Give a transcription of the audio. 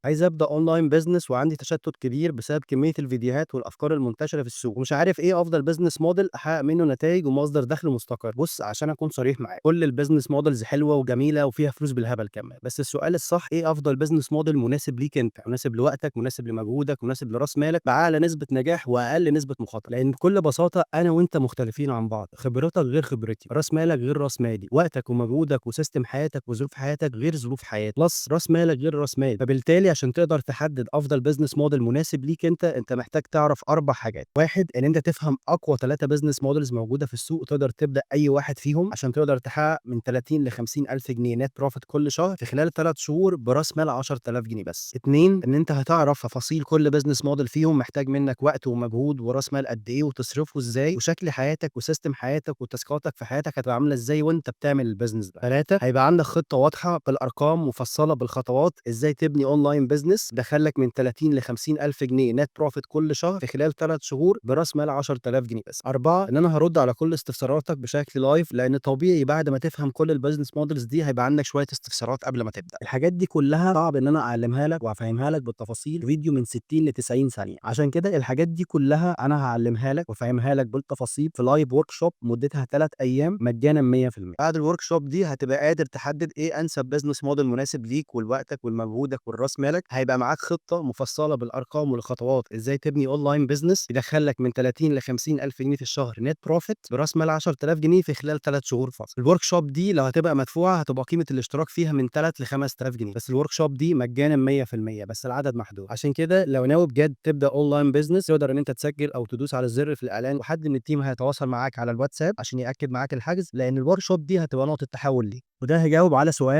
عايز أبدأ online business وعندي تشتت كبير بسبب كمية الفيديوهات والأفكار المنتشرة في السوق، ومش عارف إيه أفضل business model أحقق منه نتايج ومصدر دخل مستقر. بُص، عشان أكون صريح معاك، كل الbusiness models حلوة وجميلة وفيها فلوس بالهبل كمان، بس السؤال الصح إيه أفضل business model مناسب ليك أنت، مناسب لوقتك، مناسب لمجهودك، مناسب لراس مالك، بأعلى نسبة نجاح وأقل نسبة مخاطرة، لأن بكل بساطة أنا وأنت مختلفين عن بعض، خبرتك غير خبرتي، راس مالك غير راس مالي، وقتك ومجهودك و system حياتك وظروف حياتك غير ظروف حياتي، plus راس مالك غير راس مالي، فبالتالي عشان تقدر تحدد أفضل business model مناسب ليك أنت، أنت محتاج تعرف 4 حاجات: 1 إن أنت تفهم أقوى 3 business models موجودة في السوق وتقدر تبدأ أي واحد فيهم عشان تقدر تحقق من 30 ل50 ألف جنيه net profit كل شهر في خلال 3 شهور براس مال 10,000 جنيه بس. 2 إن أنت هتعرف تفاصيل كل business model فيهم محتاج منك وقت ومجهود وراس مال قد إيه وتصرفه إزاي، وشكل حياتك و system حياتك وتاسكاتك في حياتك هتبقى عاملة إزاي وأنت بتعمل الbusiness ده. 3 هيبقى عندك خطة واضحة بالأرقام مفصلة بالخطوات إزاي تبني online business يدخل لك من 30 ل50 ألف جنيه net profit كل شهر في خلال 3 شهور براس مال 10,000 جنيه بس. 4 إن أنا هارُد على كل استفساراتك بشكل live، لأن طبيعي بعد ما تفهم كل الbusiness models دي هيبقى عندك شوية استفسارات قبل ما تبدأ. الحاجات دي كلها صعب إن أنا أعلمها لك وأفهمها لك بالتفاصيل في فيديو من 60 ل90 ثانية، عشان كده الحاجات دي كلها أنا هاعلمها لك وأفهمها لك بالتفاصيل في live workshop مدتها 3 أيام مجانا 100%. بعد الworkshop دي هتبقى قادر تحدد إيه أنسب business model مناسب ليك ولوقتك ولمجهودك ولراس مالك، هيبقى معاك خطة مفصلة بالأرقام والخطوات إزاي تبني online business يدخل لك من 30 ل50 ألف جنيه في الشهر net profit براس مال 10,000 جنيه في خلال 3 شهور فقط. الworkshop دي لو هتبقى مدفوعة هتبقى قيمة الاشتراك فيها من 3 ل5000 جنيه، بس الworkshop دي مجانا 100% بس العدد محدود. عشان كده لو ناوي بجد تبدأ online business تقدر إن أنت تسجل أو تدوس على الزر في الإعلان، وحد من الteam هيتواصل معاك على الواتساب عشان يأكد معاك الحجز، لأن الworkshop دي هتبقى نقطة تحول ليك. وده هيجاوب على سؤال